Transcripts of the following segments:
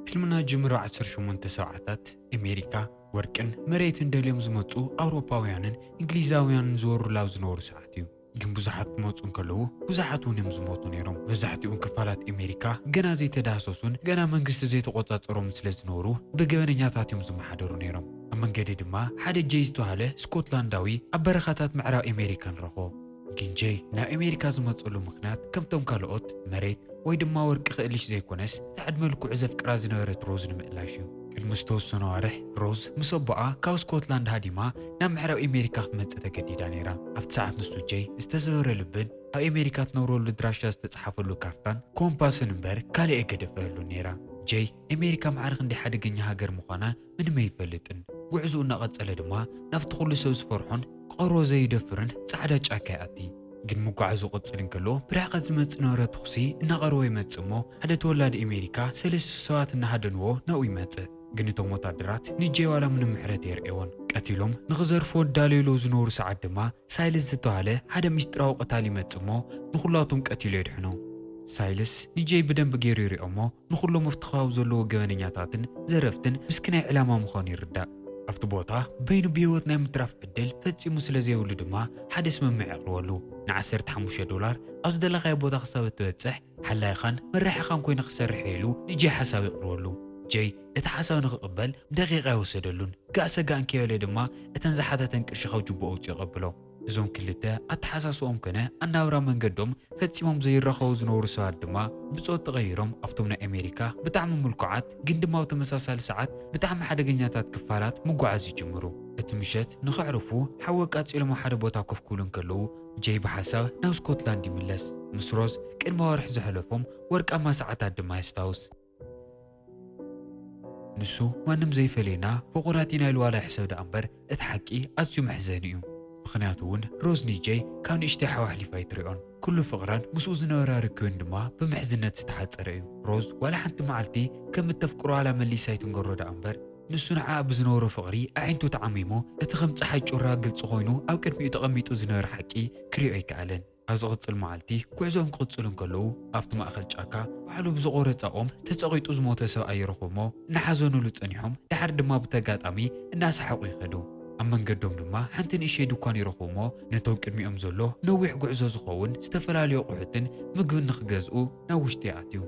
ፊልምና ጅምሮ ዓሰርተ ሸሞንተ ሰብዓታት ኣሜሪካ ወርቅን መሬትን ደልዮም ዝመጹ ኣውሮፓውያንን እንግሊዛውያንን ዝወሩላ ኣብ ዝነበሩ ሰዓት እዩ። ግን ብዙሓት ክመጹ እንከለዉ ብዙሓት እውን እዮም ዝሞቱ ነይሮም። መብዛሕትኡ ክፋላት ኣሜሪካ ገና ዘይተዳህሰሱን ገና መንግስቲ ዘይተቆጻጸሮም ስለ ዝነበሩ ብገበነኛታት እዮም ዝመሓደሩ ነይሮም። ኣብ መንገዲ ድማ ሓደ ጄይ ዝተባህለ ስኮትላንዳዊ ኣብ በረኻታት ምዕራብ ኣሜሪካ ንረኽቦ። ግን ጄይ ናብ ኣሜሪካ ዝመጸሉ ምኽንያት ከምቶም ካልኦት መሬት ወይ ድማ ወርቂ ክእልሽ ዘይኮነስ፣ እታ ዕድመ ልክዑ ዘፍቅራ ዝነበረት ሮዝ ንምእላሽ እዩ። ቅድሚ ዝተወሰኑ ኣዋርሕ ሮዝ ምስ ኣቦኣ ካብ ስኮትላንድ ሃዲማ ናብ ምዕራብ ኣሜሪካ ክትመጽእ ተገዲዳ ነይራ። ኣብቲ ሰዓት ንሱ ጄይ ዝተሰበረ ልብን ኣብ ኣሜሪካ ትነብረሉ ኣድራሻ ዝተጻሓፈሉ ካርታን ኮምፓስን እምበር ካልእ ኣይገደፈሉን ነይራ። ጄይ ኣሜሪካ ማዕረ ክንደይ ሓደገኛ ሃገር ምዃና ምንም ኣይፈልጥን። ጉዕዞኡ እናቐጸለ ድማ ናብቲ ኩሉ ሰብ ዝፈርሖን ክቐርቦ ዘይደፍርን ጻዕዳ ጫካ ይኣቲ። ግን ምጓዓዙ ክቕጽል እንከሎ ብርሕቀት ዝመጽእ ነበረ ተኹሲ እናቐረቦ ይመጽእ እሞ ሓደ ተወላዲ ኣሜሪካ ሰለስተ ሰባት እናሃደንዎ ናብኡ ይመጽእ። ግን እቶም ወታደራት ንጄይ ዋላ ምንም ምሕረት የርእዮን። ቀቲሎም ንኽዘርፍዎ እንዳለዩ ዝነበሩ ሰዓት ድማ ሳይለስ ዝተባህለ ሓደ ምስጢራዊ ቀታሊ ይመጽእ እሞ ንኹላቶም ቀቲሉ የድሕኖም። ሳይለስ ንጄይ ብደንቢ ገይሩ ይሪኦ እሞ ንኹሎም ኣብቲ ከባቢ ዘለዉ ገበነኛታትን ዘረፍትን ምስኪናይ ዕላማ ምዃኑ ይርዳእ። ኣብቲ ቦታ በይኑ ብህይወት ናይ ምትራፍ ዕድል ፈጺሙ ስለ ዘይብሉ ድማ ሓደ ስምምዕ የቕርበሉ። ንዓሰርተ ሓሙሽተ ዶላር ኣብ ዝደለኻዮ ቦታ ክሳብ እትበጽሕ ሓላይኻን መራሒኻን ኮይነ ክሰርሕ እየ ኢሉ ንጄይ ሓሳብ የቕርበሉ። ጄይ እቲ ሓሳብ ንኽቕበል ደቂቕ ኣይወሰደሉን። ጋእ ሰጋእ እንከይበለ ድማ እተን ዝሓተተን ቅርሺ ካብ ጅቦ ኣውጺኡ የቐብሎ። እዞም ክልተ ኣተሓሳስብኦም ኮነ ኣናብራ መንገዶም ፈጺሞም ዘይራኸቡ ዝነበሩ ሰባት ድማ ብጾት ተቐይሮም ኣብቶም ናይ ኣሜሪካ ብጣዕሚ ምልኩዓት ግን ድማ ኣብ ተመሳሳሊ ሰዓት ብጣዕሚ ሓደገኛታት ክፋላት ምጉዓዝ ይጅምሩ። እቲ ምሸት ንኸዕርፉ ሓዊ ኣቃጺሎም ኣብ ሓደ ቦታ ኮፍ ክብሉ እንከለዉ ጄይ ብሓሳብ ናብ ስኮትላንድ ይምለስ። ምስ ሮዝ ቅድሚ ኣዋርሕ ዝሐለፎም ወርቃማ ሰዓታት ድማ የስታውስ። ንሱ ማንም ዘይፈለየና ፍቑራት ኢና ኢሉ ዋላ ይሕሰብ ደኣ እምበር እቲ ሓቂ ኣዝዩ መሕዘኒ እዩ። ምኽንያቱ እውን ሮዝ ንጄይ ካብ ንእሽተይ ሓው ኣሕሊፋ ኣይትሪኦን። ኩሉ ፍቕራን ምስኡ ዝነበራ ርክብን ድማ ብምሕዝነት ዝተሓጸረ እዩ። ሮዝ ዋላ ሓንቲ መዓልቲ ከም እተፍቅሮ ዋላ መሊሳ ኣይትንገሮ ደኣ እምበር ንሱ ንዓኣ ብዝነበሮ ፍቕሪ ኣዒንቱ ተዓሚሙ እቲ ከም ጸሓይ ጩራ ግልጺ ኮይኑ ኣብ ቅድሚኡ ተቐሚጡ ዝነበረ ሓቂ ክሪኦ ኣይከኣለን። ኣብ ዝቕጽል መዓልቲ ጉዕዞኦም ክቕጽሉ እንከለዉ ኣብቲ ማእከል ጫካ ባዕሉ ብዝቖረጻ ኦም ተጸቒጡ ዝሞተ ሰብኣይ ይረኽቡ እሞ እናሓዘኑሉ ጸኒሖም ድሓር ድማ ብተጋጣሚ እናሰሓቑ ይኸዱ። ኣብ መንገዶም ድማ ሓንቲ ንእሽተይ ድኳን ይረኽቡ እሞ ነቶም ቅድሚኦም ዘሎ ነዊሕ ጉዕዞ ዝኸውን ዝተፈላለዩ ኣቑሑትን ምግብን ንኽገዝኡ ናብ ውሽጢ ይኣትዩ።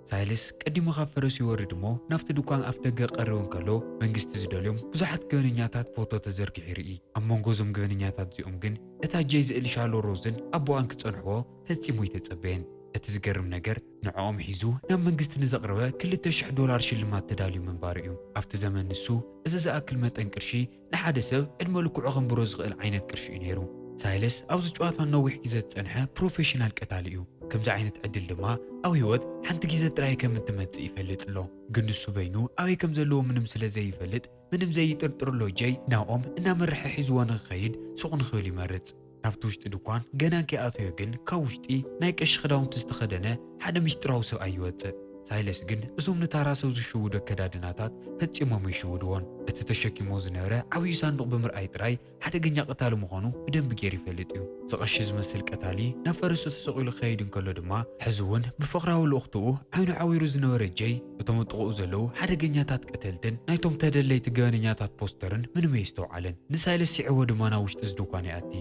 ሳይለስ ቀዲሙ ካብ ፈረሱ ይወርድ እሞ ናብቲ ድኳን ኣፍ ደገ ክቐርብ እንከሎ መንግስቲ ዝደልዮም ብዙሓት ገበነኛታት ፎቶ ተዘርጊሑ ይርኢ። ኣብ መንጎ እዞም ገበነኛታት እዚኦም ግን እታ ጄይ ዝእልሻ ሎሮዝን ኣቦኣን ክጸንሕዎ ፈጺሙ ኣይተጸበየን። እቲ ዝገርም ነገር ንዕኦም ሒዙ ናብ መንግስቲ ንዘቕረበ ክልተ ሽሕ ዶላር ሽልማት ተዳልዩ ምንባሩ እዩ። ኣብቲ ዘመን ንሱ እዚ ዝኣክል መጠን ቅርሺ ንሓደ ሰብ ዕድመ ልክዑ ከንብሮ ዝኽእል ዓይነት ቅርሺ እዩ ነይሩ። ሳይለስ ኣብዚ ጨዋታ ነዊሕ ግዜ ዝጸንሐ ፕሮፌሽናል ቀታሊ እዩ። ከምዚ ዓይነት ዕድል ድማ ኣብ ህይወት ሓንቲ ግዜ ጥራይ ከም እትመጽእ ይፈልጥ ኣሎ። ግን ንሱ በይኑ ኣበይ ከም ዘለዎ ምንም ስለ ዘይፈልጥ ምንም ዘይጥርጥር ኣሎ ጄይ ናብኦም እናመርሐ ሒዝዎ ንኽኸይድ ሱቕ ንኽብል ይመርጽ። ናብቲ ውሽጢ ድኳን ገና ከይኣተዮ ግን ካብ ውሽጢ ናይ ቀሺ ክዳውንቲ ዝተኸደነ ሓደ ምስጢራዊ ሰብኣይ ይወጽእ። ሳይለስ ግን እዞም ንታራ ሰብ ዝሽውዱ ኣከዳድናታት ፈጺሞም ኣይሽውድዎን። እቲ ተሸኪሞ ዝነበረ ዓብዪ ሳንዱቕ ብምርኣይ ጥራይ ሓደገኛ ቀታሊ ምዃኑ ብደንቢ ገይሩ ይፈልጥ እዩ። ዝቐሺ ዝመስል ቀታሊ ናብ ፈረሱ ተሰቒሉ ክኸይድ እንከሎ ድማ ሕዚ እውን ብፍቕራዊ ልእኽትኡ ዓይኑ ዓዊሩ ዝነበረ ጄይ እቶም ኣብ ጥቕኡ ዘለዉ ሓደገኛታት ቀተልትን ናይቶም ተደለይቲ ገበነኛታት ፖስተርን ምንም ኣየስተውዓለን። ንሳይለስ ስዒዎ ድማ ናብ ውሽጢ እዚ ድኳን ይኣቲ።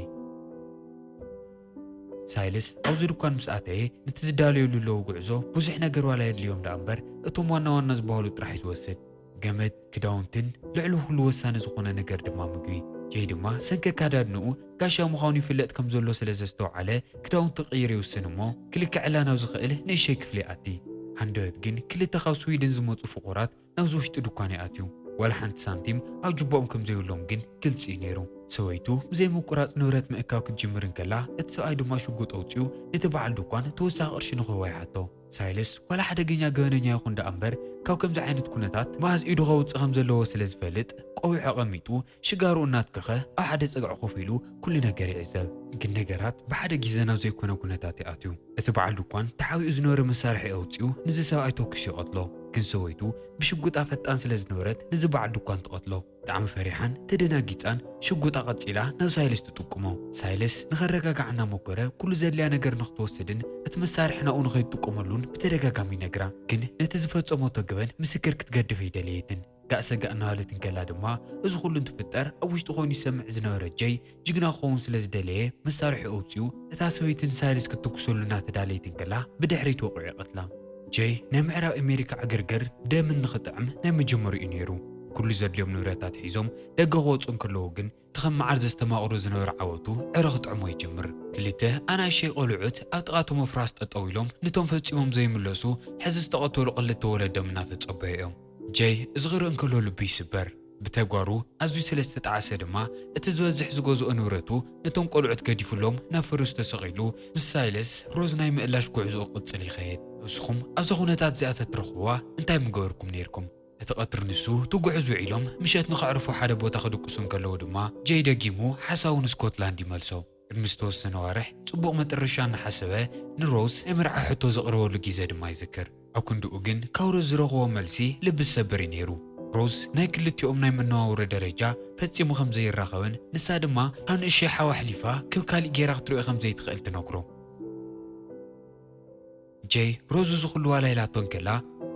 ሳይለስ ኣብዚ ድኳን ምስ ኣተየ ነቲ ዝዳለየሉ ዘለዉ ጉዕዞ ብዙሕ ነገር ዋላ የድልዮም ደኣ እምበር እቶም ዋና ዋና ዝበሃሉ ጥራሕ እዩ ዝወስድ። ገመድ፣ ክዳውንትን ልዕሊ ኩሉ ወሳኒ ዝኾነ ነገር ድማ ምግቢ። ጄይ ድማ ሰንኪ ኣከዳድንኡ ጋሻ ምዃኑ ይፍለጥ ከም ዘሎ ስለ ዘስተውዓለ ክዳውንቱ ክቕይር ይውስን እሞ ክልክዐላ ናብ ዝኽእል ንእሽተይ ክፍሊ ይኣቲ። ሃንደበት ግን ክልተ ካብ ስዊድን ዝመጹ ፍቑራት ናብዚ ውሽጢ ድኳን ይኣትዩ። ዋላ ሓንቲ ሳንቲም ኣብ ጅቦኦም ከም ዘይብሎም ግን ግልጺ እዩ ነይሩ። ሰበይቱ ብዘይ ምቁራጽ ንብረት ምእካብ ክትጅምር እንከላ እቲ ሰብኣይ ድማ ሽጉጥ ኣውጺኡ ነቲ በዓል ድኳን ተወሳኺ ቅርሺ ንኽህቦ ይሓቶ። ሳይለስ ዋላ ሓደገኛ ገበነኛ ይኹን ደኣ እምበር ካብ ከምዚ ዓይነት ኩነታት መኣዝ ኢዱ ከውጽእ ከም ዘለዎ ስለ ዝፈልጥ ቆቢዑ ኣቐሚጡ ሽጋርኡ እናትከኸ ኣብ ሓደ ጸግዒ ኮፍ ኢሉ ኩሉ ነገር ይዕዘብ። ግን ነገራት ብሓደ ግዜ ናብ ዘይኮነ ኩነታት ይኣትዩ። እቲ በዓል ድኳን ተሓቢኡ ዝነበረ መሳርሒ ኣውጺኡ ነዚ ሰብኣይ ተኩሱ ይቐትሎ። ግን ሰበይቱ ብሽጉጣ ፈጣን ስለ ዝነበረት፣ ነዚ በዓል ድኳን ትቐትሎ። ብጣዕሚ ፈሪሓን ተደናጊጻን፣ ሽጉጣ ቀጺላ ናብ ሳይለስ ትጥቁሞ። ሳይለስ ንኸረጋግዓ እናሞከረ፣ ኩሉ ዘድልያ ነገር ንኽትወስድን እቲ መሳርሒ ናብኡ ንኸይትጥቀመሉን ብተደጋጋሚ ይነግራ። ግን ነቲ ዝፈጸመቶ ገበን ምስክር ክትገድፍ ኣይደለየትን። ጋእ ሰጋእ እናበለት እንከላ ድማ፣ እዚ ኩሉ እንትፍጠር ኣብ ውሽጢ ኮይኑ ይሰምዕ ዝነበረ ጀይ፣ ጅግና ክኸውን ስለ ዝደለየ፣ መሳርሒ ኣውጺኡ እታ ሰበይቲ ንሳይለስ ክትትኩሰሉ እናተዳለየት እንከላ፣ ብድሕሪት ወቒዑ ይቐትላ። ጀይ ናይ ምዕራብ ኣሜሪካ ዕግርግር ደምን ንኽጥዕም ናይ መጀመሪኡ ነይሩ። ኩሉ ዘድልዮም ንብረታት ሒዞም ደገ ክወጹ እንከለዉ ግን፣ እቲ ከም መዓር ዘስተማቕሮ ዝነበረ ዓወቱ ዕረ ክጥዕሞ ይጅምር። ክልተ ኣናእሽተይ ቆልዑት ኣብ ጥቓ እቶም ኣፍራስ ጠጠው ኢሎም፣ ነቶም ፈጺሞም ዘይምለሱ ሕዚ ዝተቐተሉ ክልተ ወለዶም እናተጸበዩ እዮም። ጀይ እዚ ክርኢ እንከሎ ልቡ ይስበር። ብተግባሩ ኣዝዩ ስለ ዝተጣዕሰ ድማ፣ እቲ ዝበዝሕ ዝገዝኦ ንብረቱ ነቶም ቆልዑት ገዲፉሎም ናብ ፈረሱ ተሰቒሉ፣ ምስ ሳይለስ ሮዝ ናይ ምእላሽ ጉዕዞኡ ክቕጽል ይኸይድ። ንስኹም ኣብዛ ኩነታት እዚኣ ተትረኽብዋ እንታይ ምገበርኩም ነይርኩም? እቲ ቀትሪ ንሱ እቲ ጉዕዝ ውዒሎም፣ ምሸት ንኸዕርፉ ሓደ ቦታ ክድቅሱ እንከለዉ ድማ፣ ጀይ ደጊሙ ሓሳቡ ንስኮትላንድ ይመልሶ። ቅድሚ ዝተወሰነ ኣዋርሕ ጽቡቕ መጠረሻ እናሓሰበ፣ ንሮዝ ናይ መርዓ ሕቶ ዘቕረበሉ ግዜ ድማ ይዝክር። ኣብ ክንድኡ ግን ካብ ሮዝ ዝረኽቦ መልሲ ልቢ ዝሰብር እዩ ነይሩ። ሮዝ ናይ ክልቲኦም ናይ መነባብሮ ደረጃ ፈጺሙ ከም ዘይራኸብን ንሳ ድማ ካብ ንእሸይ ሓው ኣሕሊፋ ክብ ካሊእ ጌራ ክትሪኦ ከም ዘይትኽእል ትነግሮ። ጀይ ሮዝ እዚ ኩሉ ዋላ ኢላቶ እንከላ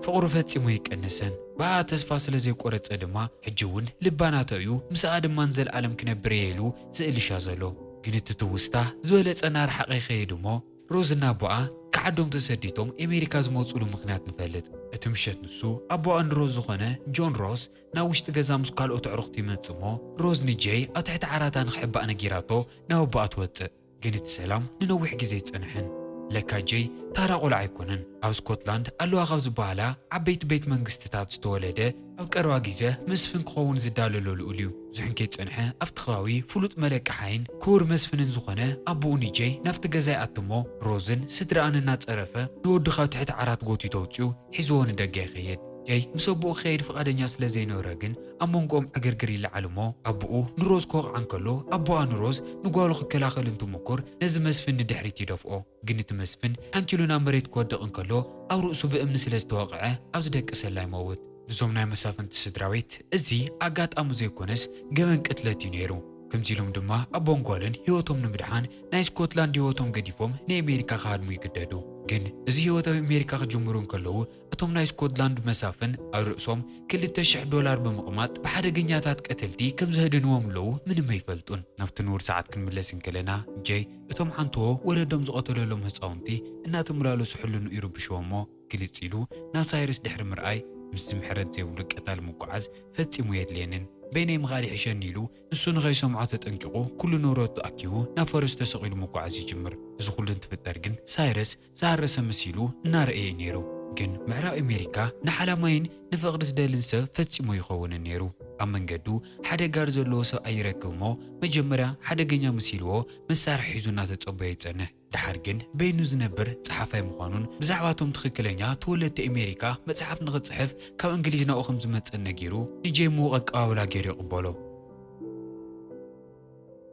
ፍቕሩ ፈጺሙ ኣይቀነሰን። ብኣ ተስፋ ስለ ዘይቆረጸ ድማ ሕጂ እውን ልባ ናቶ እዩ፣ ምስኣ ድማ ንዘለኣለም ክነብር እየ ኢሉ ዝእልሻ ዘሎ። ግን እቲ ትውስታ ዝበለጸ እናረሓቐ ይኸይድ እሞ ሮዝን ኣቦኣ ካብ ዓዶም ተሰዲቶም ኤሜሪካ ዝመጽሉ ምኽንያት ንፈልጥ። እቲ ምሸት ንሱ ኣቦኣ ንሮዝ ዝኾነ ጆን ሮስ ናብ ውሽጢ ገዛ ምስ ካልኦት ኣዕሩኽቱ ይመጽእ እሞ ሮዝ ንጀይ ኣብ ትሕቲ ዓራታ ንኽሕባእ ነጊራቶ ናብ ኣቦኣ ትወጽእ። ግን እቲ ሰላም ንነዊሕ ግዜ ኣይጸንሐን። ለካ ጀይ ታራ ቆልዓ ኣይኮነን። ኣብ ስኮትላንድ ኣለዋ ካብ ዝበሃላ ዓበይቲ ቤት መንግስትታት ዝተወለደ፣ ኣብ ቀረባ ግዜ መስፍን ክኸውን ዝዳለሎ ልኡል እዩ። ብዙሕ እንከይጸንሐ ኣብቲ ከባቢ ፍሉጥ መለቀሓይን ክቡር መስፍንን ዝኾነ ኣቦኡ ንጀይ ናብቲ ገዛ ይኣትሞ፣ ሮዝን ስድራኣን እናጸረፈ ንወዱ ካብ ትሕቲ ዓራት ጎቲቱ ኣውጺኡ ሒዝዎ ንደገ ይኸይድ። ጀይ ምስ ኣቦኡ ክኸይድ ፍቓደኛ ስለ ዘይነበረ ግን ኣብ መንጎኦም ዕግርግር ይለዓል እሞ ኣቦኡ ንሮዝ ክወቕዓ እንከሎ ኣቦኣ ንሮዝ ንጓሉ ክከላኸል እንትሙኩር ነዚ መስፍን ንድሕሪት ይደፍኦ። ግን እቲ መስፍን ሓንኪሉ ናብ መሬት ክወድቕ እንከሎ ኣብ ርእሱ ብእምኒ ስለ ዝተወቕዐ ኣብ ዝደቀሰላ ይመውት። ንዞም ናይ መሳፍንቲ ስድራ ቤት እዚ ኣጋጣሚ ዘይኮነስ ገበን ቅትለት እዩ ነይሩ። ከምዚ ኢሎም ድማ ኣቦን ጓልን ህይወቶም ንምድሓን ናይ ስኮትላንድ ህይወቶም ገዲፎም ንኣሜሪካ ክሃድሙ ይግደዱ። ግን እዚ ህይወት ኣብ ኣሜሪካ ክጅምሩ እንከለዉ እቶም ናይ ስኮትላንድ መሳፍን ኣብ ርእሶም ክልተ ሽሕ ዶላር ብምቕማጥ ብሓደገኛታት ቀተልቲ ከም ዘህድንዎም ኣለዉ ምንም ኣይፈልጡን። ናብቲ ንቡር ሰዓት ክንምለስ እንከለና ጀይ እቶም ሓንትዎ ወለዶም ዝቐተለሎም ህፃውንቲ እናተመላለሱ ሕልኑ ይርብሽዎ እሞ ግልጽ ኢሉ ናብ ሳይረስ ድሕሪ ምርኣይ ምስዚ ምሕረት ዘይብሉ ቀታሊ ምጉዓዝ ፈጺሙ የድልየንን በይነይ ምኻድ ይሕሸኒ ኢሉ ንሱ ንኸይሰምዖ ተጠንቂቑ ኩሉ ንብረቱ ኣኪቡ ናብ ፈረስ ተሰቒሉ ምጉዓዝ ይጅምር። እዚ ኩሉ እንትፍጠር ግን ሳይረስ ዝሃረሰ መሲሉ እናረኣየ እዩ ነይሩ። ግን ምዕራብ ኣሜሪካ ንሓላማይን ንፍቕሪ ዝደልን ሰብ ፈጺሙ ይኸውንን ነይሩ። ኣብ መንገዱ ሓደ ጋሪ ዘለዎ ሰብኣይ ይረክብ እሞ መጀመርያ ሓደገኛ መሲልዎ መሳርሒ ሒዙ እናተጸበዮ ይጸንሕ። ደሓር ግን በይኑ ዝነብር ጸሓፋይ ምዃኑን ብዛዕባቶም ትኽክለኛ ተወለድቲ ኣሜሪካ መጽሓፍ ንኽጽሕፍ ካብ እንግሊዝ ናብኡ ከም ዝመጸ ነጊሩ ንጀይ ምዉቕ ኣቀባብላ ገይሩ ይቕበሎ።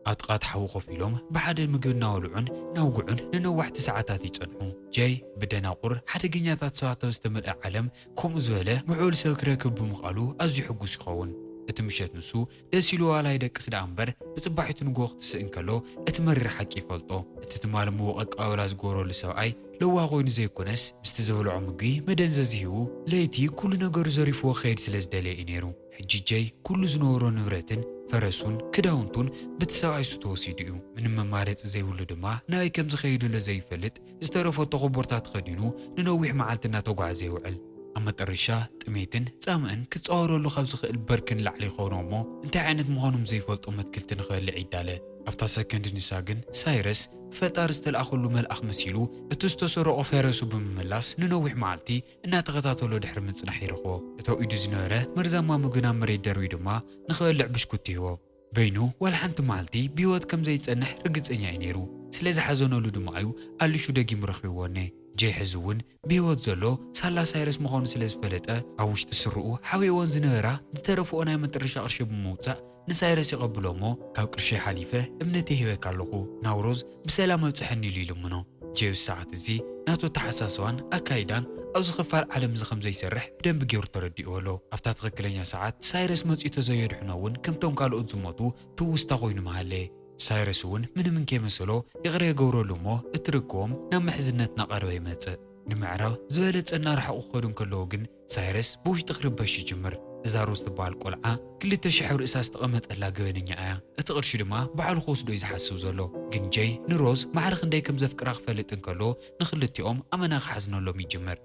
ኣብ ጥቓ እቲ ሓዊ ኮፍ ኢሎም ብሓደ ምግቢ እናበልዑን እናውግዑን ንነዋሕቲ ሰዓታት ይጸንሑ። ጀይ ብደናቁር ሓደገኛታት ሰባት ኣብ ዝተመልአ ዓለም ከምኡ ዝበለ ምዕቡል ሰብ ክረክብ ብምኽኣሉ ኣዝዩ ሕጉስ ይኸውን። እቲ ምሸት ንሱ ደስ ኢሉ ዋላ ይደቅስ ደኣ እምበር ብጽባሒቱ ንግሆ ክትስእ እንከሎ እቲ መሪር ሓቂ ይፈልጦ። እቲ ትማሊ ምዉቕ ኣቀባብላ ዝገበረሉ ሰብኣይ ለዋህ ኮይኑ ዘይኮነስ ምስቲ ዝበልዖ ምግቢ መደንዘዚ ሂቡ ለይቲ ኩሉ ነገሩ ዘሪፍዎ ክኸይድ ስለ ዝደለየ እዩ ነይሩ። ሕጂ ጀይ ኩሉ ዝነበሮ ንብረትን ፈረሱን ክዳውንቱን ብቲ ሰብኣይ እሱ ተወሲዱ እዩ። ምንም መማረፂ ዘይብሉ ድማ ናበይ ከም ዝኸይድለ ዘይፈልጥ ዝተረፎ ተኾቦርታ ተኸዲኑ ንነዊሕ መዓልቲ እናተጓዕዘ ይውዕል። ኣብ መጠረሻ ጥሜትን ጻምእን ክጻወረሉ ካብ ዝኽእል በርኪ ንላዕሊ ይኸውን እሞ እንታይ ዓይነት ምዃኖም ዘይፈልጦ መትክልቲ ንኽበልዕ ይዳለ። ኣብታ ሰከንድ ንሳ ግን ሳይረስ ብፈጣሪ ዝተለኣኸሉ መልኣኽ መሲሉ እቲ ዝተሰረቆ ፈረሱ ብምምላስ ንነዊሕ መዓልቲ እናተኸታተሎ ድሕሪ ምጽናሕ ይረኽቦ። እተው ኢዱ ዝነበረ መርዛማ ምግቢ ናብ መሬት ደርብዩ ድማ ንኽበልዕ ብሽኩቲ ይህቦ። በይኑ ዋላ ሓንቲ መዓልቲ ብህይወት ከም ዘይጸንሕ ርግጸኛ እዩ ነይሩ። ስለ ዝሓዘነሉ ድማ እዩ ኣልሹ ደጊሙ ረኺብዎ እኔ። ጀይ ሕዚ እውን ብህይወት ዘሎ ሳላ ሳይረስ ምዃኑ ስለ ዝፈለጠ ኣብ ውሽጢ ስርኡ ሓቢእወን ዝነበራ ዝተረፍኦ ናይ መጠረሻ ቅርሺ ብምውጻእ ንሳይረስ ይቐብሎ እሞ ካብ ቅርሺ ሓሊፈ እምነተይ ሂበካ ኣለኹ ናብ ሮዝ ብሰላም ኣብጽሐኒ ኢሉ ይልምኖ። ጄይ ኣብዚ ሰዓት እዚ ናቱ ኣተሓሳስባን ኣካይዳን ኣብዚ ክፋል ዓለም እዚ ከም ዘይሰርሕ ብደንቢ ገይሩ ተረዲእዎ ኣሎ። ኣብታ ትኽክለኛ ሰዓት ሳይረስ መጺኡ ተዘየድሕኖ እውን ከምቶም ካልኦት ዝሞቱ ትውስታ ኮይኑ መሃለየ። ሳይረስ እውን ምንም እንከይመሰሎ ይቕረ ይገብረሉ እሞ እቲ ርክቦም ናብ ምሕዝነት እናቐረበ ይመጽእ። ንምዕራብ ዝበለጸ እናረሓቑ ክኸዱ እንከለዉ ግን ሳይረስ ብውሽጢ ክርበሽ ይጅምር። እዛ ሮዝ ትበሃል ቆልዓ ክልተ ሽሕ ኣብ ርእሳ ዝተቐመጠላ ገበነኛ እያ። እቲ ቅርሺ ድማ ባዕሉ ክወስዶ እዩ ዝሓስብ ዘሎ። ግን ጄይ ንሮዝ ማዕረ ክንደይ ከም ዘፍቅራ ክፈልጥ እንከሎ ንኽልቲኦም ኣመና ክሓዝነሎም ይጅምር።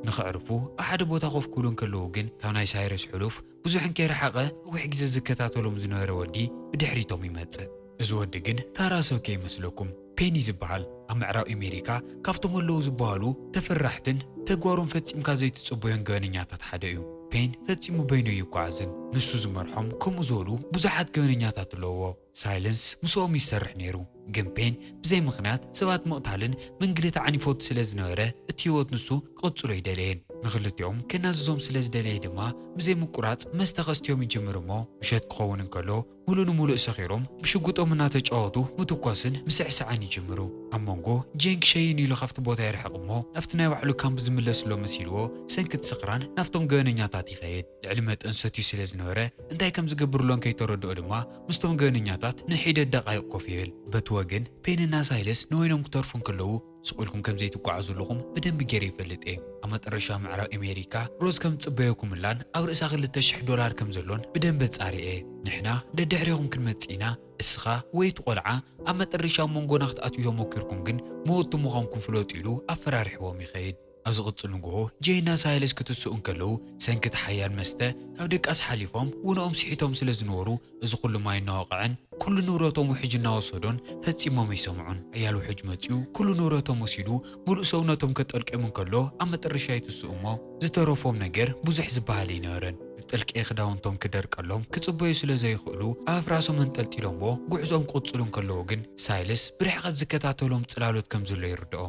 ንኸዕርፉ ኣብ ሓደ ቦታ ኮፍ ክብሉ እንከለዉ ግን ካብ ናይ ሳይረስ ሕሉፍ ብዙሕ እንከይረሓቐ ነዊሕ ግዜ ዝከታተሎም ዝነበረ ወዲ ብድሕሪቶም ይመጽእ። እዚ ወዲ ግን ታራ ሰብ ከይመስለኩም ፔን እዩ ዝበሃል። ኣብ ምዕራብ ኣሜሪካ ካብቶም ኣለዉ ዝበሃሉ ተፈራሕትን ተግባሮም ፈጺምካ ዘይትጽበዮን ገበነኛታት ሓደ እዩ። ፔን ፈጺሙ በይኑ ኣይጓዓዝን። ንሱ ዝመርሖም ከምኡ ዝበሉ ብዙሓት ገበነኛታት ኣለውዎ። ሳይለንስ ምስኦም ይሰርሕ ነይሩ። ግን ፔን ብዘይ ምኽንያት ሰባት ምቕታልን ምንግልታዕን ይፈቱ ስለ ዝነበረ እቲ ህይወት ንሱ ክቕጽሎ ኣይደለየን። ንኽልቲኦም ከናዝዞም ስለ ዝደለየ ድማ ብዘይ ምቁራጽ መስተ ከስትዮም ይጅምር እሞ ምሸት ክኸውን እንከሎ ሙሉእ ንሙሉእ ሰኺሮም ብሽጉጦም እናተጫወቱ ምትኳስን ምስዕሳዕን ይጅምሩ። ኣብ መንጎ ጄን ክሸይን ኢሉ ካብቲ ቦታ ይርሕቕ እሞ ናብቲ ናይ ባዕሉ ካምፕ ዝምለስ ኣሎ መሲልዎ ሰንክቲ ስኽራን ናብቶም ገበነኛታት ይኸይድ። ልዕሊ መጠን ሰትዩ ስለ ዝነበረ እንታይ ከም ዝገብር ሎን ከይተረድኦ ድማ ምስቶም ገበነኛታት ንሒደት ደቃይቕ ኮፍ ይብል። በቲ ወገን ፔንና ሳይለስ ንበይኖም ክተርፉ እንከለዉ ስቕ ኢልኩም ከም ዘይትጓዓዙ ኣለኹም ብደንቢ ገይረ ይፈልጥ እየ። ኣብ መጠረሻ ምዕራብ ኣሜሪካ ሮዝ ከም ትጽበየኩምላን ኣብ ርእሳ ክልተ ሽሕ ዶላር ከም ዘሎን ብደንቢ ኣጻሪየ እየ። ንሕና ደድሕሬኹም ክንመጽእ ኢና፣ እስኻ ወይ እቲ ቆልዓ ኣብ መጠረሻ ኣብ መንጎና ክትኣትዉ ተሞኪርኩም ግን መወቲ ምዃንኩም ፍለጡ ኢሉ ኣፈራሪሕዎም ይኸይድ። ኣብ ዝቕጽል ንግሆ ጄይና ሳይለስ ክትስኡ እንከለዉ ሰንክቲ ሓያል መስተ ካብ ድቃስ ሓሊፎም ውነኦም ስሒቶም ስለ ዝነበሩ እዚ ኩሉ ማይ እናወቕዐን ኩሉ ንብረቶም ውሕጅ እናወሰዶን ፈጺሞም ኣይሰምዑን። ሓያል ውሕጅ መጺኡ ኩሉ ንብረቶም ወሲዱ ምሉእ ሰውነቶም ከጠልቅዮም እንከሎ ኣብ መጠረሻ ይትስኡ እሞ ዝተረፎም ነገር ብዙሕ ዝበሃል ኣይነበረን። ዝጠልቀየ ክዳውንቶም ክደርቀሎም ክጽበዩ ስለ ዘይኽእሉ ኣብ ኣፍራሶም ኣንጠልጢሎምዎ ጉዕዞኦም ክቕጽሉ እንከለዉ ግን ሳይለስ ብርሕቐት ዝከታተሎም ጽላሎት ከም ዘሎ ይርድኦ።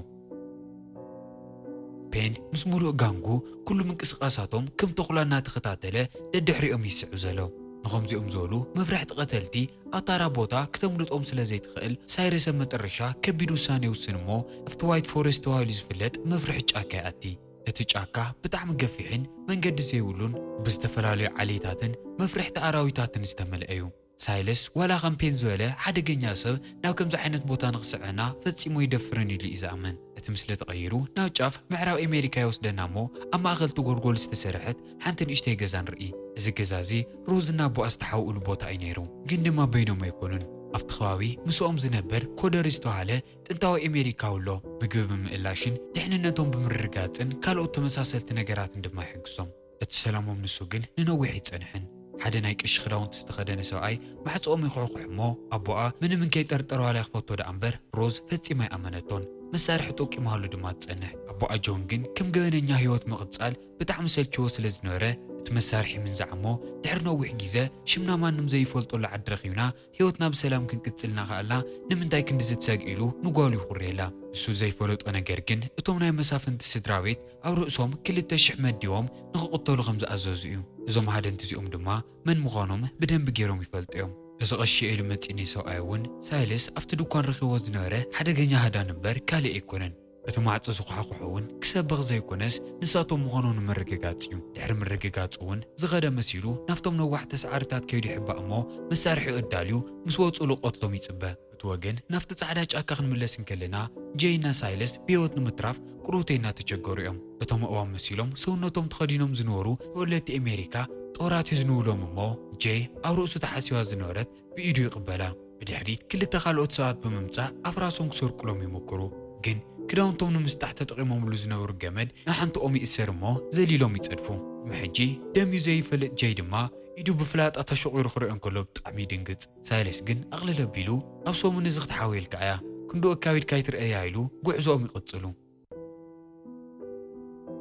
ፔን ምስ ሙሉእ ጋንጉ ኩሉ ምንቅስቓሳቶም ከም ተኹላ እናተኸታተለ ደድሕሪኦም ይስዕብ ዘሎ። ንኸምዚኦም ዝበሉ መፍርሕቲ ቀተልቲ ኣብ ታራ ቦታ ክተምልጦም ስለ ዘይትኽእል ሳይረስ ኣብ መጠረሻ ከቢድ ውሳነ ይውስን እሞ ኣብቲ ዋይት ፎረስት ተባሂሉ ዝፍለጥ መፍርሒ ጫካ ይኣቲ። እቲ ጫካ ብጣዕሚ ገፊሕን መንገዲ ዘይብሉን ብዝተፈላለዩ ዓሌታትን መፍርሕቲ ኣራዊታትን ዝተመልአ እዩ። ሳይለስ ዋላ ከም ፔን ዝበለ ሓደገኛ ሰብ ናብ ከምዚ ዓይነት ቦታ ንኽስዕበና ፈጺሙ ኣይደፍርን ኢሉ እዩ ዝኣምን። እቲ ምስሊ ተቐይሩ ናብ ጫፍ ምዕራብ ኣሜሪካ ይወስደና እሞ ኣብ ማእኸል እቲ ጎልጎል ዝተሰርሐት ሓንቲ ንእሽተይ ገዛ ንርኢ። እዚ ገዛ እዚ ሮዝና ኣቦኣ ዝተሓውእሉ ቦታ እዩ ነይሩ። ግን ድማ በይኖም ኣይኮኑን። ኣብቲ ከባቢ ምስኦም ዝነበር ኮደር ዝተባህለ ጥንታዊ ኣሜሪካዊ ኣሎ። ምግቢ ብምእላሽን ድሕንነቶም ብምርግጋጽን ካልኦት ተመሳሰልቲ ነገራትን ድማ ይሕግዞም። እቲ ሰላሞም ንሱ ግን ንነዊሕ ኣይጸንሕን። ሓደ ናይ ቀሺ ክዳውንቲ ዝተኸደነ ሰብኣይ ማዕጾኦም ይኹሕኩሕ እሞ ኣቦኣ ምንም እንከይጠርጠረ ዋላ ይኽፈቶ ደኣ እምበር ሮዝ ፈጺማ ኣይኣመነቶን። መሳርሒ ጠቂማሉ ድማ ትጸንሕ። ኣቦኣ ጆን ግን ከም ገበነኛ ህይወት ምቕጻል ብጣዕሚ ሰልችዎ ስለ ዝነበረ እቲ መሳርሒ ምንዛዕ እሞ ድሕሪ ነዊሕ ግዜ ሽምና ማንም ዘይፈልጠሉ ዓዲ ረኺብና ህይወትና ብሰላም ክንቅጽል እናኸኣልና ንምንታይ ክንድዚ ትሰግእ ኢሉ ንጓሉ ይኹርየላ። ንሱ ዘይፈለጦ ነገር ግን እቶም ናይ መሳፍንቲ ስድራ ቤት ኣብ ርእሶም ክልተ ሽሕ መዲቦም ንኽቕተሉ ከም ዝኣዘዙ እዩ። እዞም ሃደንቲ እዚኦም ድማ መን ምዃኖም ብደንቢ ገይሮም ይፈልጡ እዮም። እዚ ቐሺ ኢሉ መጺኒ ሰብኣይ እውን ሳይለስ ኣብቲ ድኳን ረኺቦ ዝነበረ ሓደገኛ ሃዳን እምበር ካልእ ኣይኮነን። እቲ ማዕጾ ዝኳሕኩሖ እውን ክሰበኽ ዘይኮነስ ንሳቶም ምዃኖም ንምርግጋጽ እዩ። ድሕሪ ምርግጋጹ እውን ዝኸደ መሲሉ ናብቶም ነዋሕቲ ሳዕርታት ከይዱ ይሕባእ እሞ መሳርሒኡ ኣዳልዩ ምስ ወጹ ልቐትሎም ይጽበ። እቲ ወገን ናብቲ ጻዕዳ ጫካ ክንምለስ እንከለና ጄይና ሳይለስ ብህይወት ንምትራፍ ቁሩብተይ እናተቸገሩ እዮም። እቶም ኣእዋም መሲሎም ሰውነቶም ተኸዲኖም ዝነበሩ ተወለድቲ ኣሜሪካ ጦራት ይዝንብሎም እሞ ጄይ ኣብ ርእሱ ተሓሲባ ዝነበረት ብኢዱ ይቕበላ። ብድሕሪት ክልተ ካልኦት ሰባት ብምምጻእ ኣፍራሶም ክሰርቁሎም ይሞክሩ። ግን ክዳውንቶም ንምስጣሕ ተጠቒሞምሉ ዝነበሩ ገመድ ንሓንቲ ኦም ይእሰር እሞ ዘሊሎም ይጸድፉ። እሞ ሕጂ ደም እዩ ዘይፈልጥ ጄይ ድማ ኢዱ ብፍላጣ ተሸቑሩ ክርእዮ እንከሎ ብጣዕሚ ይድንግጽ። ሳይለስ ግን ኣቕልል ኣቢሉ ኣብ ሰሙን እዚ ክትሓውየልካ እያ። ክንድኡ ኣካቢድካ ኣይትርእያ ኢሉ ጉዕዞኦም ይቕጽሉ።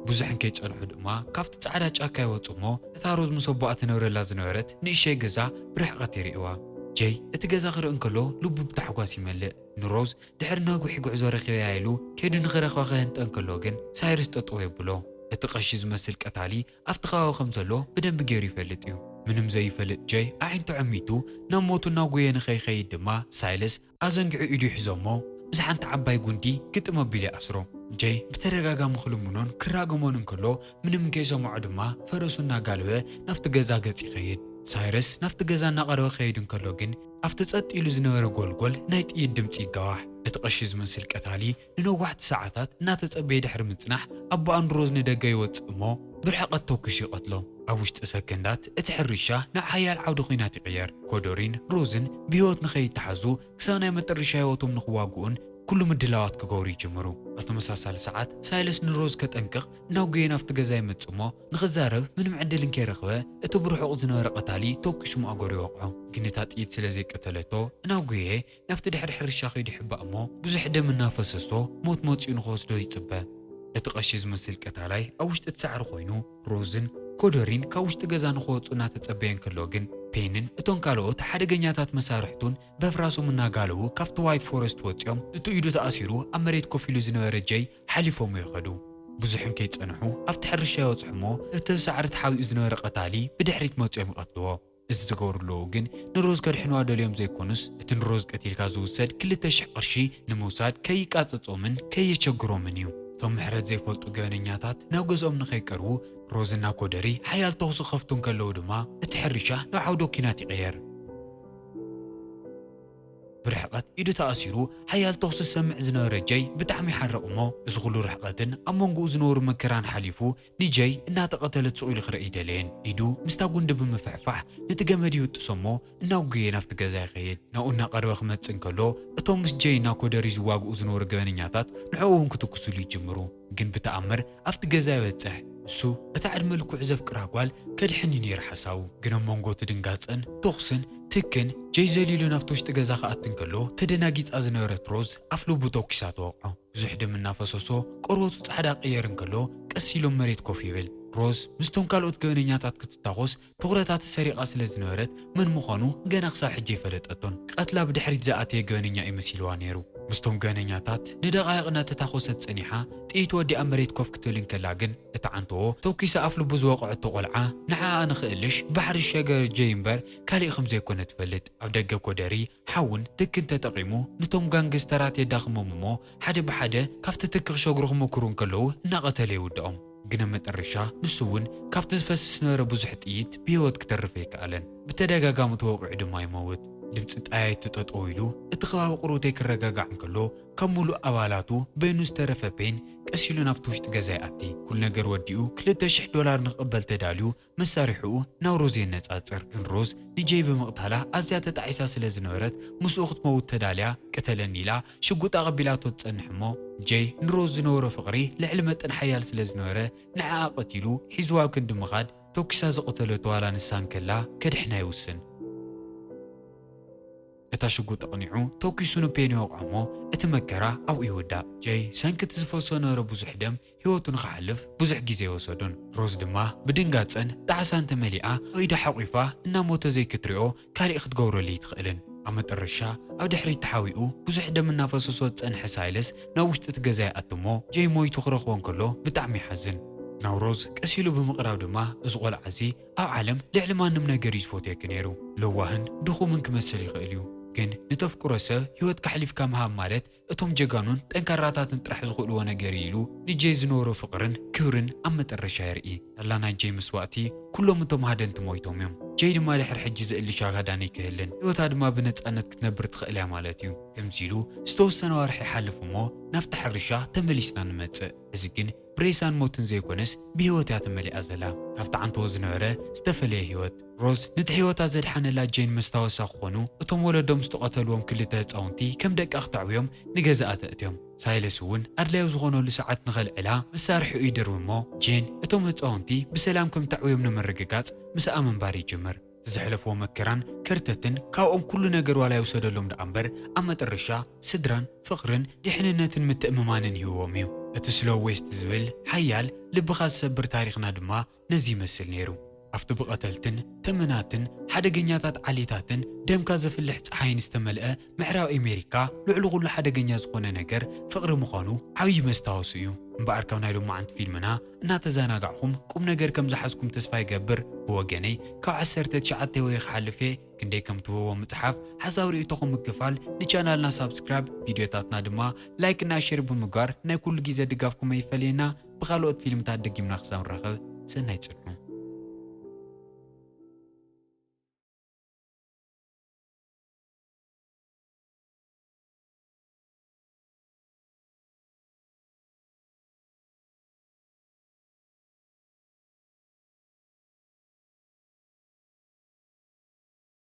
ብዙሕ እንከይጸንሑ ድማ ካብቲ ጻዕዳ ጫካ ይወጹ እሞ እታ ሮዝ ምስ ኣቦኣ ትነብረላ ዝነበረት ንእሸይ ገዛ ብርሕቐት ይርእዋ። ጄይ እቲ ገዛ ክርኢ እንከሎ ልቡ ብታሕጓስ ይመልእ። ንሮዝ ድሕሪ ነዊሕ ጉዕዞ ረኺበያ ኢሉ ከይዱ ንኽረኽባ ክህንጠ እንከሎ ግን ሳይረስ ጠጠው የብሎ። እቲ ቐሺ ዝመስል ቀታሊ ኣብቲ ከባቢ ከም ዘሎ ብደንቢ ገይሩ ይፈልጥ እዩ። ምንም ዘይፈልጥ ጄይ ኣዒንቱ ዓሚቱ ናብ ሞቱ እናጎየ ንኸይኸይድ ድማ ሳይለስ ኣዘንጊዑ ኢዱ ይሕዞ እሞ ምስ ሓንቲ ዓባይ ጉንዲ ግጥም ኣቢሉ ይኣስሮ። ጀይ ብተደጋጋሚ ክልምኖን ክራገሞን እንከሎ፣ ምንም ከይሰምዖ ድማ ፈረሱ እናጋለበ ናብቲ ገዛ ገጽ ይኸይድ። ሳይረስ ናብቲ ገዛ እናቐረበ ክኸይድ እንከሎ ግን፣ ኣብቲ ጸጥ ኢሉ ዝነበረ ጎልጎል ናይ ጥይት ድምጺ ይጋዋሕ። እቲ ቀሺ ዝመስል ቀታሊ ንነዋሕቲ ሰዓታት እናተጸበየ ድሕሪ ምጽናሕ፣ ኣቦኣን ሮዝ ንደገ ይወጽእ እሞ፣ ብርሕቐት ተኲሱ ይቐትሎ። ኣብ ውሽጢ ሰከንዳት እቲ ሕርሻ ናብ ሓያል ዓውዲ ኲናት ይቕየር። ኮዶሪን ሮዝን ብህይወት ንኸይተሓዙ፣ ክሳብ ናይ መጠረሻ ህይወቶም ንኽዋግኡን ኩሉ ምድላዋት ክገብሩ ይጅምሩ። ኣብ ተመሳሳሊ ሰዓት፣ ሳይለስ ንሮዝ ከጠንቅቕ እናጉየ ናብቲ ገዛ ይመጽእ እሞ፣ ንኽዛረብ ምንም ዕድል እንከይረኽበ፣ እቲ ብርሑቕ ዝነበረ ቀታሊ ተኲሱ ማእገሩ ይወቕዖ። ግን እታ ጥይት ስለ ዘይቀተለቶ፣ እናጉየ ናብቲ ድሕሪ ሕርሻ ከይዱ ይሕባእ እሞ፣ ብዙሕ ደም እናፈሰሶ ሞት መጺኡ ንኽወስዶ ይጽበ። እቲ ቀሺ ዝመስል ቀታላይ ኣብ ውሽጢ እቲ ሳዕሪ ኮይኑ፣ ሮዝን ኮደሪን ካብ ውሽጢ ገዛ ንኽወጹ እናተጸበየ እንከሎ ግን፣ ፔንን እቶም ካልኦት ሓደገኛታት መሳርሕቱን በፍራሶም እናጋለቡ ካብቲ ዋይት ፎረስት ወጺኦም፣ ንቱ ኢዱ ተኣሲሩ ኣብ መሬት ኮፍ ኢሉ ዝነበረ ጀይ ሓሊፎም ይኸዱ። ብዙሕ እንከይጸንሑ ኣብቲ ሕርሻ ይበጽሑ እሞ፣ እቲ ሳዕሪ ተሓቢኡ ዝነበረ ቀታሊ ብድሕሪት መጺኦም ይቐትልዎ። እዚ ዝገብሩ ኣለዉ ግን ንሮዝ ከድሕንዋ ደልዮም ዘይኮኑስ፣ እቲ ንሮዝ ቀቲልካ ዝውሰድ ክልተ ሽሕ ቅርሺ ንምውሳድ ከይቃጸጾምን ከየቸግሮምን እዩ። እቶም ምሕረት ዘይፈልጡ ገበነኛታት ናብ ገዝኦም ንኸይቀርቡ ሮዝና ኮደሪ ሓያል ተኹሲ ክኸፍቱ እንከለዉ ድማ፣ እቲ ሕርሻ ናብ ዓውደ ኲናት ይቕየር። ብርሕቐት ኢዱ ተኣሲሩ ሓያል ተኹሲ ዝሰምዕ ዝነበረ ጀይ ብጣዕሚ ይሓርቕ እሞ፣ እዚ ኩሉ ርሕቐትን ኣብ መንጎኡ ዝነበሩ መከራን ሓሊፉ፣ ንጀይ እናተቐተለት ስቕ ኢሉ ክርኢ ኣይደለየን። ኢዱ ምስታ ጉንዲ ብምፍሕፋሕ ነቲ ገመድ ይብጥሶ እሞ፣ እናጉየ ናብቲ ገዛ ይኸይድ። ናብኡ እናቐረበ ክመጽእ እንከሎ፣ እቶም ምስ ጀይ እና ኮደሪ ዝዋግኡ ዝነበሩ ገበነኛታት ንዕኡ እውን ክትኩሱሉ ይጅምሩ። ግን ብተኣምር ኣብቲ ገዛ ይበጽሕ። እሱ እታ ዕድመ ልክዑ ዘፍቅራ ጓል ከድሕን እዩ ነይሩ ሓሳቡ። ግን ኣብ መንጎ እቲ ድንጋጸን ተኹስን ትክን፣ ጀይ ዘሊሉ ናብቲ ውሽጢ ገዛ ክኣቲ እንከሎ፣ ተደናጊጻ ዝነበረት ሮዝ ኣፍ ልቡ ተኲሳ ትወቕዖ። ብዙሕ ደም እናፈሰሶ ቆርበቱ ጻዕዳ ክቕየር እንከሎ፣ ቀስ ኢሉ ኣብ መሬት ኮፍ ይብል። ሮዝ ምስቶም ካልኦት ገበነኛታት ክትታኾስ ትኹረታ ተሰሪቓ ስለ ዝነበረት፣ መን ምዃኑ ገና ክሳብ ሕጂ ኣይፈለጠቶን። ቀትላ ብድሕሪት ዝኣተየ ገበነኛ እዩ መሲልዋ ነይሩ። ምስቶም ገበነኛታት ንደቓይቕ እናተታኾሰት ጸኒሓ፣ ጥይት ወዲኣ ኣብ መሬት ኮፍ ክትብል እንከላ ግን፣ እታ ዓንተዎ ተኲሳ ኣፍ ልቡ ዝወቕዐቶ ቆልዓ፣ ንዓኣ ንኽእልሽ ባሕሪ ዝሸገረ ጀይ እምበር ካሊእ ከም ዘይኮነ ትፈልጥ። ኣብ ደገ ኮደሪ ሓውን ትክን ተጠቒሙ፣ ንቶም ጋንግስተራት የዳኽሞም እሞ፣ ሓደ ብሓደ ካብቲ ትኪ ክሸግሩ ክመክሩ እንከለዉ እናቐተለ ይውድኦም። ግን ኣብ መጠረሻ ንሱ እውን ካብቲ ዝፈስስ ዝነበረ ብዙሕ ጥይት ብህይወት ክተርፍ ኣይከኣለን። ብተደጋጋሚ ተወቒዑ ድማ ይመውት። ድምፂ ጠያይቲ ጠጠው ኢሉ፣ እቲ ከባቢ ቁሩብተይ ክረጋጋዕ እንከሎ፣ ካብ ሙሉእ ኣባላቱ በይኑ ዝተረፈ ፔን ቀስ ኢሉ ናብቲ ውሽጢ ገዛ ይኣቲ። ኩሉ ነገር ወዲኡ፣ ክልተ ሽሕ ዶላር ንክቕበል ተዳልዩ፣ መሳርሒኡ ናብ ሮዝ የነጻጽር። ግን ሮዝ ንጀይ ብምቕታላ ኣዝያ ተጣዒሳ ስለ ዝነበረት፣ ምስኡ ክትመውት ተዳልያ፣ ቅተለኒ ኢላ ሽጉጥ ኣቐቢላቶ ትጸንሕ እሞ፣ ጀይ ንሮዝ ዝነበሮ ፍቕሪ ልዕሊ መጠን ሓያል ስለ ዝነበረ፣ ንዓኣ ቀቲሉ ሒዝዋ ኣብ ክንዲ ምኻድ፣ ተኲሳ ዝቐተለቶ ዋላ ንሳ እንከላ ከድሕና ይውስን። እታ ሽጉጥ ኣቕኒዑ ተኲሱ ንፔን ይወቕዖ እሞ፣ እቲ መከራ ኣብኡ ይውዳእ። ጀይ ሰንኪ እቲ ዝፈሶ ነበረ ብዙሕ ደም ህይወቱ ንኽሓልፍ ብዙሕ ግዜ ኣይወሰዱን። ሮዝ ድማ ብድንጋጸን ጣዕሳን ተመሊኣ ኣብ ኢዳ ሓቑፋ እናሞተ ዘይክትሪኦ ካሊእ ክትገብረሉ ኣይትኽእልን። ኣብ መጠረሻ ኣብ ድሕሪት ተሓቢኡ ብዙሕ ደም እናፈሰሶ ዝጸንሐ ሳይለስ ናብ ውሽጢ እቲ ገዛ ይኣቲ እሞ፣ ጀይ ሞይቱ ክረኽቦ እንከሎ ብጣዕሚ ይሓዝን። ናብ ሮዝ ቀስ ኢሉ ብምቕራብ ድማ፣ እዚ ቆልዓ እዚ ኣብ ዓለም ልዕሊ ማንም ነገር እዩ ዝፈትየኪ ነይሩ። ለዋህን ድኹምን ክመስል ይኽእል እዩ፣ ግን ንተፍቅሮ ሰብ ህይወትካ ኣሕሊፍካ ምሃብ ማለት እቶም ጀጋኑን ጠንካራታትን ጥራሕ ዝኽእልዎ ነገር እዩ ኢሉ ንጀይ ዝነበሮ ፍቕርን ክብርን ኣብ መጠረሻ የርኢ። ሳላ ናይ ጀይ መስዋእቲ ኩሎም እቶም ሃደንቲ ሞይቶም እዮም። ጀይ ድማ ድሕሪ ሕጂ ዝእሊ ሻጋዳን ኣይክህልን፣ ህይወታ ድማ ብነጻነት ክትነብር ትኽእል እያ ማለት እዩ። ከምዚ ኢሉ ዝተወሰነ ወርሒ ይሓልፍ እሞ ናብቲ ሕርሻ ተመሊስና ንመጽእ። እዚ ግን ብሬሳን ሞትን ዘይኮነስ ብህይወት እያ ተመሊኣ ዘላ። ካብቲ ዓንተዎ ዝነበረ ዝተፈለየ ህይወት። ሮዝ ነቲ ህይወታ ዘድሓነላ ጄን መስታወሳ ክኾኑ፣ እቶም ወለዶም ዝተቐተልዎም ክልተ ህጻውንቲ ከም ደቃ ክተዕብዮም ንገዛኣ ተእትዮም። ሳይለስ እውን ኣድላዩ ዝኾነሉ ሰዓት ንኸልዕላ መሳርሒኡ ይድርብ እሞ፣ ጄን እቶም ህጻውንቲ ብሰላም ከም ተዕብዮም ንምርግጋጽ ምስኣ ምንባር ይጅምር። እቲ ዘሕለፍዎ መከራን ከርተትን ካብኦም ኩሉ ነገር ዋላ ይውሰደሎም ደኣ እምበር፣ ኣብ መጠረሻ ስድራን ፍቕርን ድሕንነትን ምትእምማንን ይህብዎም እዩ። እቲ ስሎው ዌስት ዝብል ሓያል ልብኻ ዝሰብር ታሪኽና ድማ ነዚ ይመስል ነይሩ። ኣብቲ ብቐተልትን ተመናትን ሓደገኛታት ዓሌታትን ደምካ ዘፍልሕ ጸሓይን ዝተመልአ ምዕራብ ኣሜሪካ፣ ልዕሊ ኩሉ ሓደገኛ ዝኾነ ነገር ፍቕሪ ምዃኑ ዓብዪ መስታወሲ እዩ። እምበኣር ካብ ናይ ሎማዓንቲ ፊልምና እናተዘናጋዕኹም ቁም ነገር ከም ዝሓዝኩም ተስፋ ይገብር። ብወገነይ ካብ ዓሰርተ ትሽዓተ ወይ ክሓልፍ እየ። ክንደይ ከም ትህብዎ ምጽሓፍ፣ ሓሳብ ርእይቶኹም ምክፋል፣ ንቻናልና ሳብስክራይብ፣ ቪድዮታትና ድማ ላይክ እና ሼር ብምግባር ናይ ኩሉ ግዜ ድጋፍኩም ኣይፈለየና። ብኻልኦት ፊልምታት ደጊምና ክሳብ ንራኸብ ሰናይ ጽንሑ።